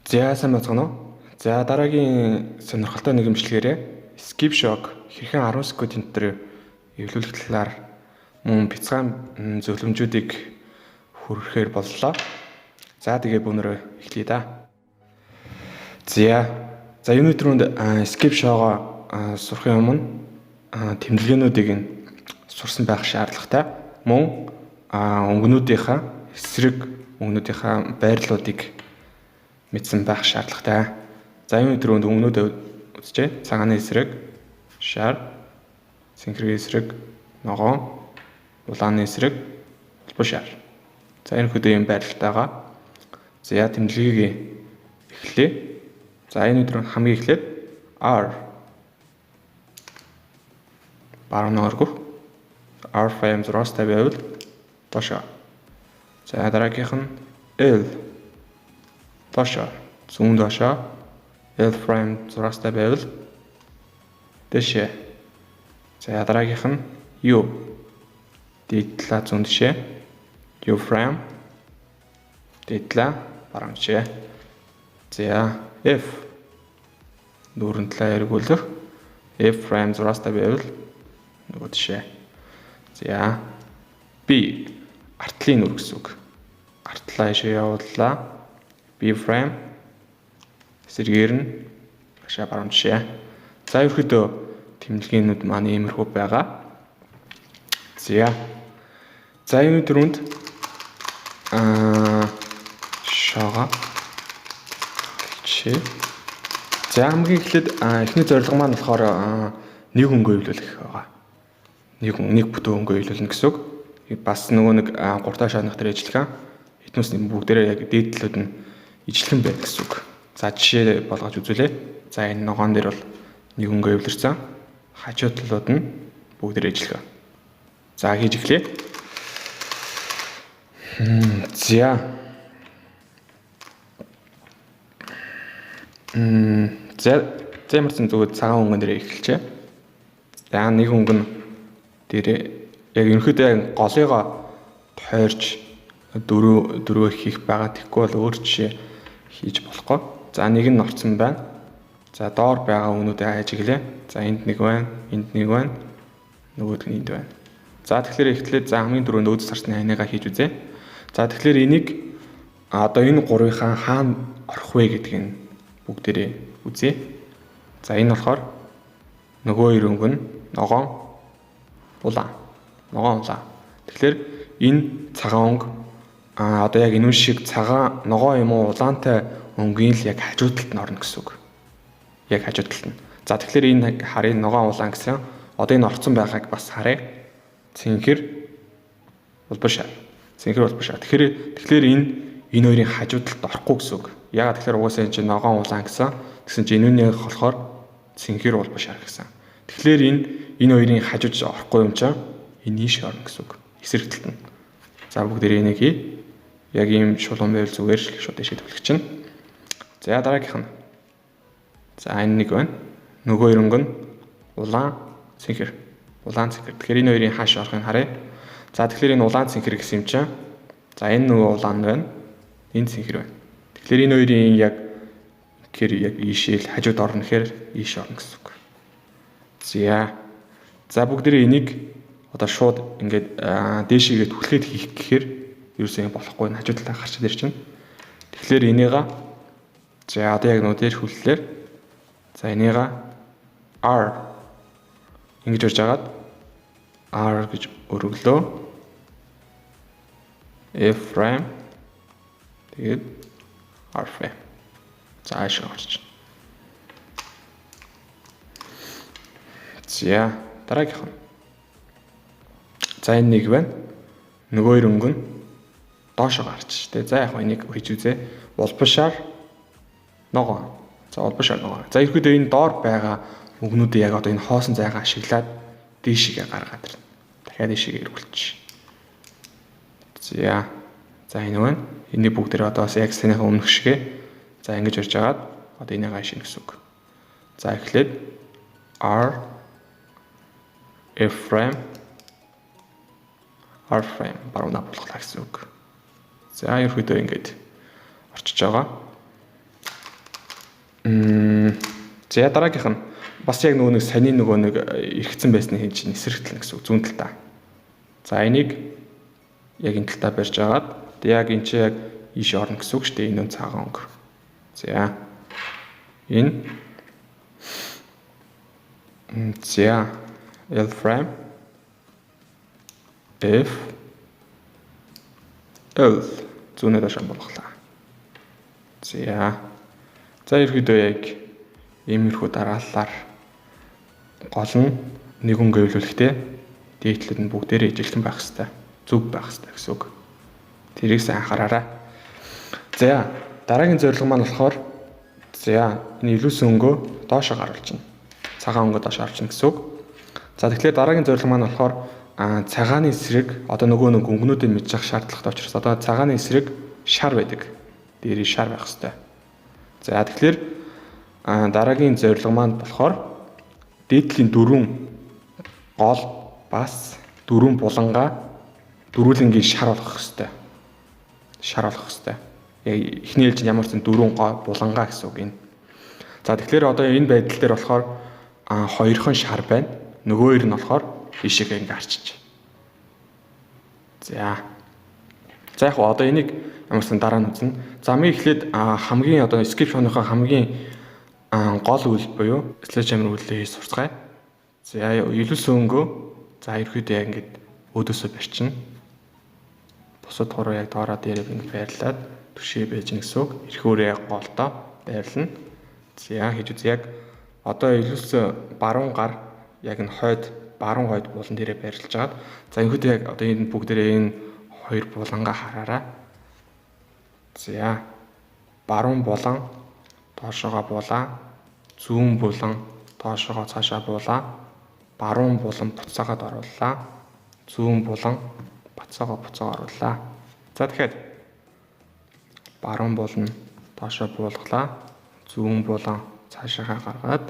За сайн байцгаана уу? За дараагийн сонирхолтой нэг имчилгээрээ skip shock хэрхэн 10 секундын дотор эвлүүлэх талаар мөн бяцхан зөвлөмжүүдийг хүргэхээр боллоо. За тэгээ бүүнөрөө эхлэе да. За за юуны түрүүнд skip shock-о сурахын өмнө тэмдэглээнүүдийг нь сурсан байх шаардлагатай. Мөн өнгөнүүдийнхаа эсрэг өнгөнүүдийнхаа байрлалуудыг мэдсэн байх шаардлагатай. За юуны түрүүнд өнгөнүүдээ үзжээ. Цагааны эсрэг шар, цэнхэрийн эсрэг ногоон, улааны эсрэг улбан шар. За энэ хөдөө юм байралтайгаа. За тэмдэглэгийг эхлэе. За энэ өдөр хамгийн эхлээд R баруун өргөх R frame 650 байвал доошоо. За дараагийнх нь L доошоо, зүүн доошоо. L frame 650 байвал дээшээ. За дараагийнх нь U дээд талаа зүүн дишээ. U frame дээд талаа баруун дишээ. За F нүүрэн талаа эргүүлэх F frame 650 байвал нөгөө дишээ. За B артлын нүр гэсэн үг. Артлаа ишээ явууллаа. B frame эсрэгээр нь багшаа баруун жишээ. За ерөөхдөө тэмдэглэгээнүүд маань иймэрхүү байгаа. За. За энэ түрүүнд шоога чи. За хамгийн эхлээд эхний зорилго маань болохоор нэг өнгө эвлүүлэх байгаа. Нэг бүтэн өнгө эвлүүлнэ гэсэн үг. Бас нөгөө нэг 3 дахь шаардах дээр ажиллахан. Эднүс бүгдээрээ яг дээд талууд нь ижлэгэн байна гэсэн үг. За жишээ болгож үзүүлээ. За энэ ногоон дээр бол нэг өнгө эвлэрсэн. Хажуу талууд нь бүгдээрээ ижлэгэн. За хийж эхлэе. За. За за ямар ч зүгээр цагаан өнгөн дээр эхэлжээ. За нэг өнгө нь дээр яг ерөнхийдөө голыгоо тойрж дөрөв хийх байгаа. Тэгэхгүй бол өөр жишээ хийж болохгүй. За нэг нь орцсон байна. За доор байгаа өнгөнүүдээ ажиглая. За энд нэг байна, энд нэг байна. Нөгөөх нь энд байна. За тэгэхээр эхлээд за хамгийн түрүүнд өөдөс харсны ханигаа хийж үзье. За тэгэхээр энийг одоо энэ гурвынхаа хаана орох вэ гэдгийг нь бүгдээрээ үзье. За энэ болохоор нөгөө хоёр өнгө нь ногоон улаан. Ногоон улаан. Тэгэхээр энэ цагаан өнгө одоо яг энэ шиг цагаан ногоон юм уу улаантай өнгийн л яг хажуу талд нь орно гэсэн үг. Яг хажуу талд нь. За тэгэхээр энэ харъя ногоон улаан гэсэн. Одоо энэ орцсон байгааг бас харъя. Цэнхэр улбан шар. Цэнхэр улбан шар. Тэгэхээр энэ хоёрын хажуу талд орохгүй гэсэн үг. Яагаад тэгэхээр угаасаа энэ чинь ногоон улаан гэсэн. Тэгсэн чинь энүүнийх болохоор цэнхэр улбан шар гэсэн. Тэгэхээр энэ хоёрын хажууд орохгүй юм чинь энэ ийш орно гэсэн үг. Эсрэг талд нь. За бүгдээрээ энийг хий. Яг ийм шулуун байвал зүгээр л шууд ийшээ түлхэх чинь. За дараагийнх нь. За энэ нэг байна. Нөгөө хоёр өнгө нь улаан цэнхэр. Улаан цэнхэр. Тэгэхээр энэ хоёрын хааш орохыг харъя. За тэгэхээр энэ улаан цэнхэр гэсэн юм чинь. За энэ нөгөө улаан байна. Энэ цэнхэр байна. Тэгэхээр энэ хоёрын яг гэхээр яг ийшээ л хажууд орно гэхээр ийш орно гэсэн үг. За. За бүгдээрээ энийг одоо шууд ингээд дээшээгээ түлхээд хийх гэхээр ерөөсөө болохгүй хажуу талаа гарч ирж чинь. Тэгэхээр энийга за одоо яг нөгөө дээр хүллээр за энийга R ингэж орж агаад R гэж өргөлөө. F frame тэгээд R frame. За аашаа орж. За дараагийнх нь. За энэ нэг байна. Нөгөө хоёр өнгө нь доошоо гарч тэ. За яг энийг хийж үзье. Улбан шар ногоон. За улбан шар ногоон. За ерөөдөө энэ доор байгаа өнгөнүүдийг яг одоо энэ хоосон зайгаа ашиглаад дээшгээ гаргаад ирнэ. Дахиад дээшгээ эргүүлчих. За. За энэ байна. Энийг бүгдээр одоо бас яг санийхаа өмнөх шигэ. За ингэж орж агаад одоо энийг аашина гэсэн үг. За эхлээд R F frame R frame баруунаа булгалаа гэсэн үг. За ерөөдөө ингэж орчиж байгаа. За дараагийнх нь бас яг нөгөө нэг саяны нөгөө нэг эргэцэн байсны хин чинь эсрэг тал гэсэн үг, зүүн талдаа. За энийг яг энэ талтаа барьж агаад яг энэ чинь яг ийш орно гэсэн үг шүү дээ. Энэ нь цагаан өнгө. За энэ за L frame F L зүүнээ доош болголаа. За. За ерөөдөө яг иймэрхүү дарааллаар гол нь нэг өнгө эвлүүлэхдээ дээдлүүд нь бүгдээрээ ижилхэн байх хэвээр, зөв байх хэвээр гэсэн үг. Тэрийг сайн анхаараарай. За дараагийн зорилго маань болохоор за энэ илүүсэн өнгөө доошо гаруулж байна. Цагаан өнгөө доошо авчна гэсэн үг. За тэгэхээр дараагийн зорилго маань болохоор цагааны эсрэг одоо нөгөө нэг өнгөнүүдийг мэдчих шаардлагатай учраас одоо цагааны эсрэг шар байдаг. Дээрээ шар байх хэвээр. За тэгэхээр дараагийн зорилго маань болохоор дээдлийн дөрвөн гол бас дөрвөн булангаа дөрвөлнгийн шар болгох хэвээр. Шар болгох хэвээр. Яг эхний ээлжинд ямар ч дөрвөн гол булангаа гэсэн үг энэ. За тэгэхээр одоо энэ байдал дээр болохоор хоёрхон шар байна. Нөгөө хоёр нь болохоор ийшээгээ ингээ арчиж. За. За яг одоо энийг ямарсан дараа нь үзнэ. За хамгийн эхлээд хамгийн одоо skip show-ныхоо хамгийн гол үйл буюу sledgehammer үйлээ хийж сурцгаая. За илүүсэн өнгөө за ерөөдөө яг ингээд өөдөөсөө барьчихна. Бусад хуруу яг доороо дээрээ ингээд байрлаад түшээ байж гэн гэсэн үг. Эрхөөрөө яг голдоо байрлана. За хийж үз яг одоо илүүсэн баруун гар яг энэ хойд баруун хойд булан дээрээ байрлаж хагаад за ерөөдөө яг одоо энэ бүгдээрээ энэ хоёр булангаа хараарай. За баруун булан доошоогоо буулаа, зүүн булан доошоогоо цаашаа буулаа, баруун булан буцаагаад орууллаа, зүүн булан бацаага буцаага орууллаа. За тэгэхээр баруун булан доошоо буулгалаа, зүүн булан цаашаагаа гаргаад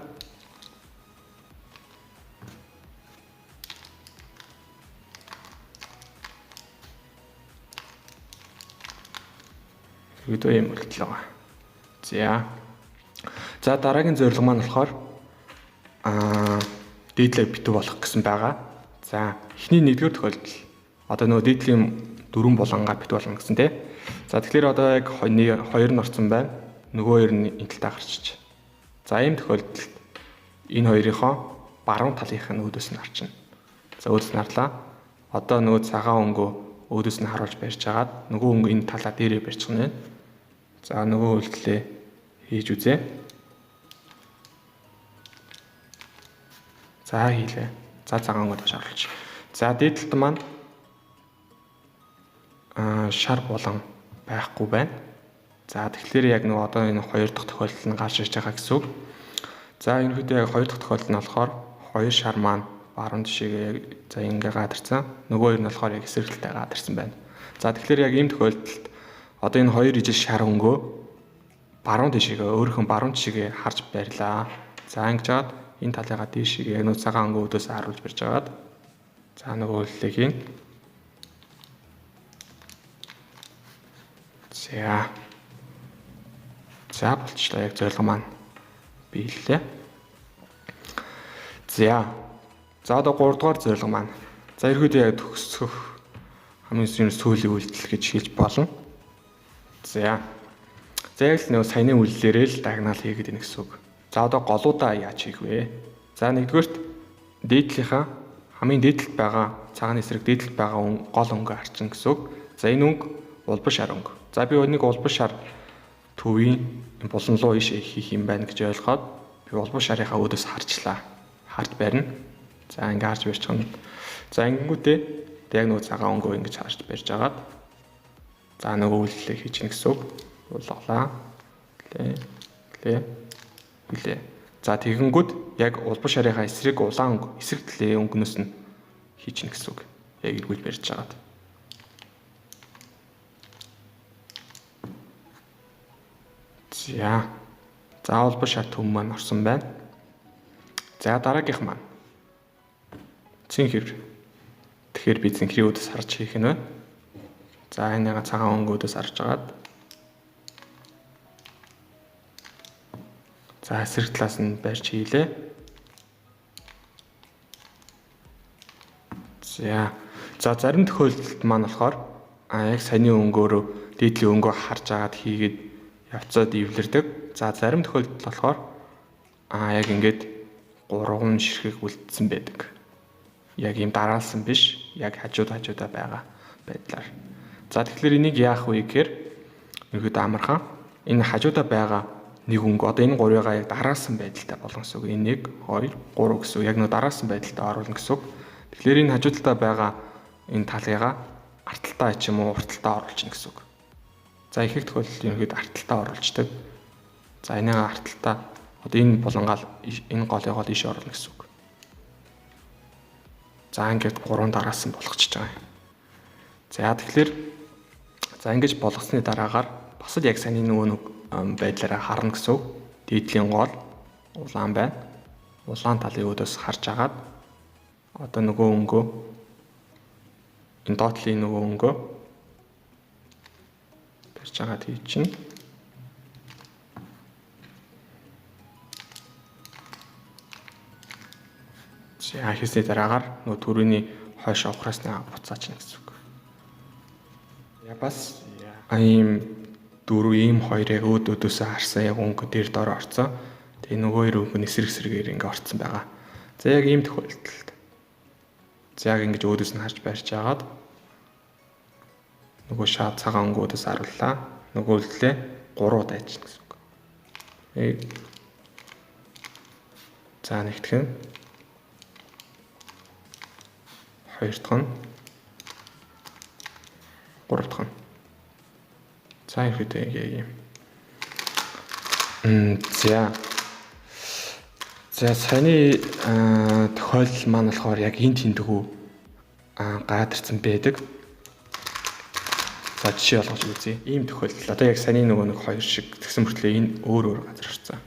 ерөөдөө ийм үйлдэл байгаа. За. За дараагийн зорилго маань болохоор дээдлээ битүү болох гэсэн байгаа. За эхний нэгдүгээр тохиолдол одоо нөгөө дээдлийн дөрвөн булангаа битүү болгоно гэсэн тий. За тэгэхээр одоо яг хоёр нь орсон байна. Нөгөө хоёр нь энэ талдаа гарчиж. За ийм тохиолдолд энэ хоёрынхоо баруун талынх нь өөдөөс нь харчна. За өөдөөс нь харлаа. Одоо нөгөө цагаан өнгөө өөдөөс нь харуулж барьж хагаад нөгөө өнгө энэ талаа дээрээ барьчих нь байна. За нөгөө үйлдэлээ хийж үзье. За хийлээ. За цагаан өнгө доош оруулж. За дээд талд маань шар булан байхгүй байна. За тэгэхээр яг нөгөө одоо энэ хоёр дахь тохиолдол нь гарч ирж байгаа гэсэн үг. За ерөнхийдөө яг хоёр дахь тохиолдол нь болохоор хоёр шар маань баруун тишээгээ яг за ингээ гадарсан. Нөгөө хоёр нь болохоор яг эсрэг талтай гадарсан байна. За тэгэхээр яг ийм тохиолдолд одоо энэ хоёр ижил шар өнгөө баруун тишээгээ өөрийнхөө баруун тишээгээ харж барьлаа. За ингэж хаад энэ талыгаа дээшээгээ яг нөгөө цагаан өнгөө өөдөөс харуулж барьж хагаад за нөгөө үйлдэлийг хийн. За. За болчихлоо, яг зорилго маань биеллээ. За. За одоо 3 дугаар зорилго маань. За ерөөдөө яг төгсгөх хамгийн сүүлийн үйлдэл гэж хэлж болно. За. За яг л нөгөө саяны үйлдэлээрээ л дагнаал хийгээд ийнэ гэсэн үг. За одоо голуудаа яаж хийх вэ? За нэгдүгээрт дээдлийнхаа хамгийн дээдлэлт байгаа цагааны эсрэг дээдлэлт байгаа гол өнгө харчин гэсэн үг. За энэ өнгө улбан шар өнгө. За би өнөг улбан шар төвийн булан руу ийшээ хийх юм байна гэж ойлгоод би улбан шарынхаа өөдөөс харчлаа. Харж барина. За ингээ харж барьчих нь. За ингэнгүүтээ яг нөгөө цагаан өнгөө ингэж харж барьж агаад за нөгөө үйлдэлээ хийж гин гэсэн үг. Булгалаа. Лээ. Лээ. Лээ. За тэгэнгүүт яг улбан шарынхаа эсрэг улаан өнгө эсрэг талын өнгөнөөс нь хийж гин гэсэн үг. Яг эргүүлж барьж агаад. За. За улбан шар төв маань орсон байна. За дараагийнх маань цэнхэр. Тэгэхээр би цэнхрийн өөдөөс харж хийх нь байна. За энийга цагаан өнгө өөдөөс харж агаад. За эсрэг талаас нь барьж хийлээ. За. За зарим тохиолдолд маань болохоор яг саяны өнгөөрөө дээдлийн өнгөө харж агаад хийгээд явцаад эвлэрдэг. За зарим тохиолдолд болохоор яг ингээд 3 ширхэг үлдсэн байдаг. Яг ийм дараалсан биш, яг хажуудаа байгаа байдлаар. За тэгэхээр энийг яах вэ гэхээр ерөөдөө амархан энэ хажуудаа байгаа нэг өнгө одоо энэ гурвыгаа яг дараалсан байдалтай болгоно гэсэн үг. Энэ 1 2 3 гэсэн үг. Яг нөө дараалсан байдалтай оруулна гэсэн үг. Тэгэхээр энэ хажуудалтай байгаа энэ талыгаа арталтаа ч юм уу урталтаа оруулчихна гэсэн үг. За их их тохиолдолд ерөнхийдөө арталтаа оруулцдаг. За энийг арталтаа одоо энэ булангаал энэ голыгоо ийш оруулна гэсэн үг. За ингээд 3 дараалсан болгочихж байгаа юм. За тэгэхээр за ингэж болгосны дараагаар бас л яг саяны нөгөө нэг байдлаараа харна гэсэн үг. Дээдлийн гол улаан байна. Улаан талын өөдөөс харж агаад одоо нөгөө өнгөө энэ доотлын нөгөө өнгөө барьж агаад хийчихнэ. За хийсний дараагаар нөгөө төрөний хойш ухраасны буцаачна гэсэн үг. Я бас ийм дөрөв ийм хоёр яг өөдөөсөө харсан яг өнгө дээр доор орцсон. Тэгээ нөгөө хоёр өнгө нь эсрэг эсрэгээр ингээ орцсон байгаа. За яг ийм тохиолдолд за яг ингэж өөдөөс нь харж барьж агаад нөгөө шаа цагаан өнгөөдөөс арууллаа. Нөгөө үлдлээ 3 удаа ичнэ гэсэн үг. За нэгдэх нь хоёр дахь нь гурав дахь нь. За ихэд яг юм. За. За саяны тохиолдол маань болохоор яг энэ тэмдэгүү гараад ирсэн байдаг. За жишээ олгож үзье. Ийм тохиолдол. Одоо яг саяны нөгөө нэг хоёр шиг тэгсэн мөртлөө энэ өөр өөр газар орсон.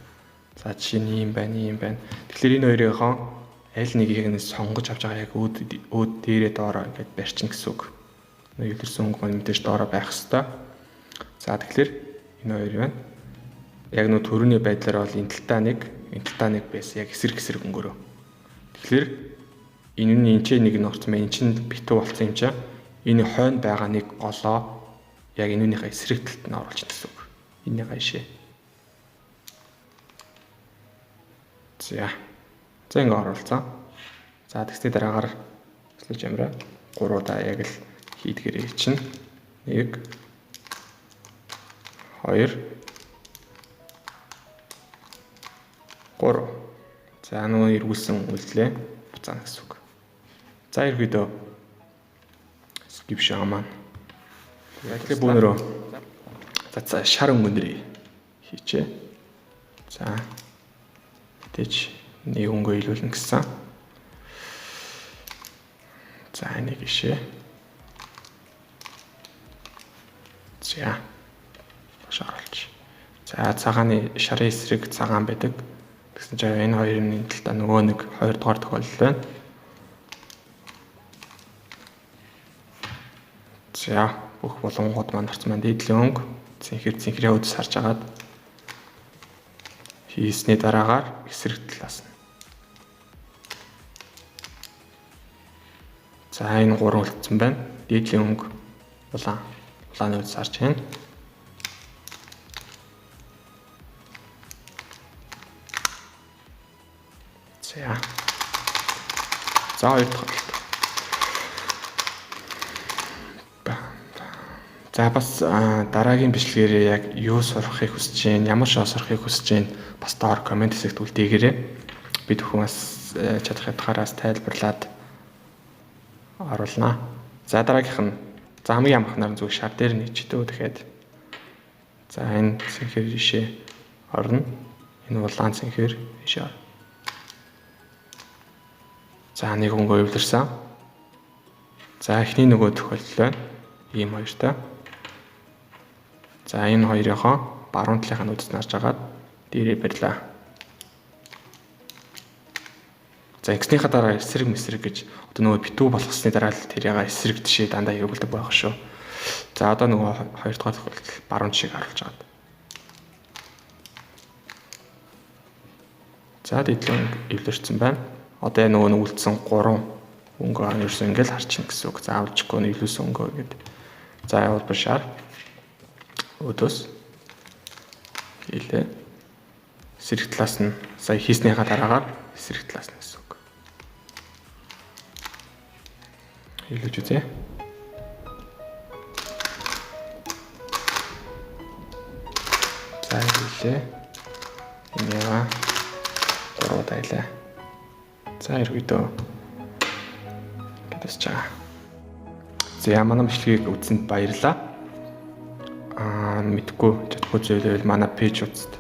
За жишээ нь ийм байна, ийм байна. Тэгэхээр энэ хоёрынхоо аль нэгийг нь сонгож авч байгаа яг өөд дээрээ доороо ингээд барьчихна гэсэн үг. Нэг илэрсэн өнгө маань мэдээж доороо байх хэвээр. За тэгэхээр энэ хоёр байна. Яг нөө төрөний байдлаар бол энэ талтаа нэг, энэ талтаа нэг байсан. Яг эсрэг эсрэг өнгөрөө. Тэгэхээр энэ нь энэ ч нэг нь орсон байна. Энэ чинь битүү болсон юм чинь. Энэ хойно байгаа нэг голоо яг энүүнийхээ эсрэг талд нь оруулчихна гэсэн үг. Энийгээ ишээ. За. За ингэ оруулсан. За тэгсний дараагаар слэж амраа 3 удаа яг л хийдгээрээ чинь 1 2 3. За нөгөө эргүүлсэн үйлдэлээ буцаана гэсэн үг. За ерөөдөө skip шаа маань. Тэгэхээр бүүнөрөө за шар өнгөн дээр хийчээ. За тэгэж нэг өнгөө илүүлнэ гэсэн. За энийг ишээ. За баш оруулж. За цагааны шарын эсрэг цагаан байдаг. Тэгсэн чинь энэ хоёрын талдаа нөгөө нэг хоёр дугаар тохиолдол байна. За бүх булангууд маань орсон маань дээдлийн өнгө цэнхэр цэнхрийн өөдөөс харж агаад хийсний дараагаар эсрэг талаас нь. За энэ гурван үлдсэн байна. Дээдлийн өнгө улаан. Улааны өөдөөс харж байна. За. За хоёр дахь болт. За бас дараагийн бичлэгээрээ яг юу сурахыг хүсэж байна, ямар шоу сурахыг хүсэж байна бас доор коммент хэсэгт үлдээгээрэй. Би түүхэн бас чадах ятгаараас тайлбарлаад оруулнаа. За дараагийнх нь за хамгийн амархнаар зүгээр шар дээр нийчдөө тэгэхээр. За энэ цэнхэр ишээ орно. Энэ улаан цэнхэр ишээ орно. За нэг өнгө өвлөрсөн. За эхний нөгөө тохиолдол байна. Ийм хоёртой. За энэ хоёрынхоо баруун талынхаа нүдэс нарж агаад дээрээ барьлаа. За ингэснийхаа дараа эсрэг мэсрэг гэж одоо нөгөө битүү болгосны дараа л тэрийг эсрэг тишээ дандаа эргүүлдэг байх шүү. За одоо нөгөө хоёр дахь тохиолдол баруун тишээг харуулж агаад. За, дэдлэн эвлэрсэн байна. Одоо яг нөгөө нэг үлдсэн 3 өнгө ерөөсөө ингээл харчихна гэсэн үг. Заавалжгүй нийлүүлсэн өнгө гэдэг. За, явуул шар өдөөс хийлээ. Эсрэг талаас нь сая хийснийхаа дараагаар эсрэг талаас нь гэсэн үг. Хийлгэж үзье. За, хийлээ. Энэ яа 3 дайлаа. За, ерөөдөө гэдэж байгаа. За, манай бичлэгийг үзсэнд баярлалаа. Мэдгүй чадахгүй зүйлвэл манай пэйж утасд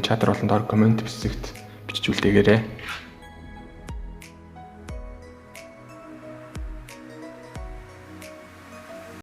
чатар болон доор коммент хэсэгт бичиж үлдээгээрэй.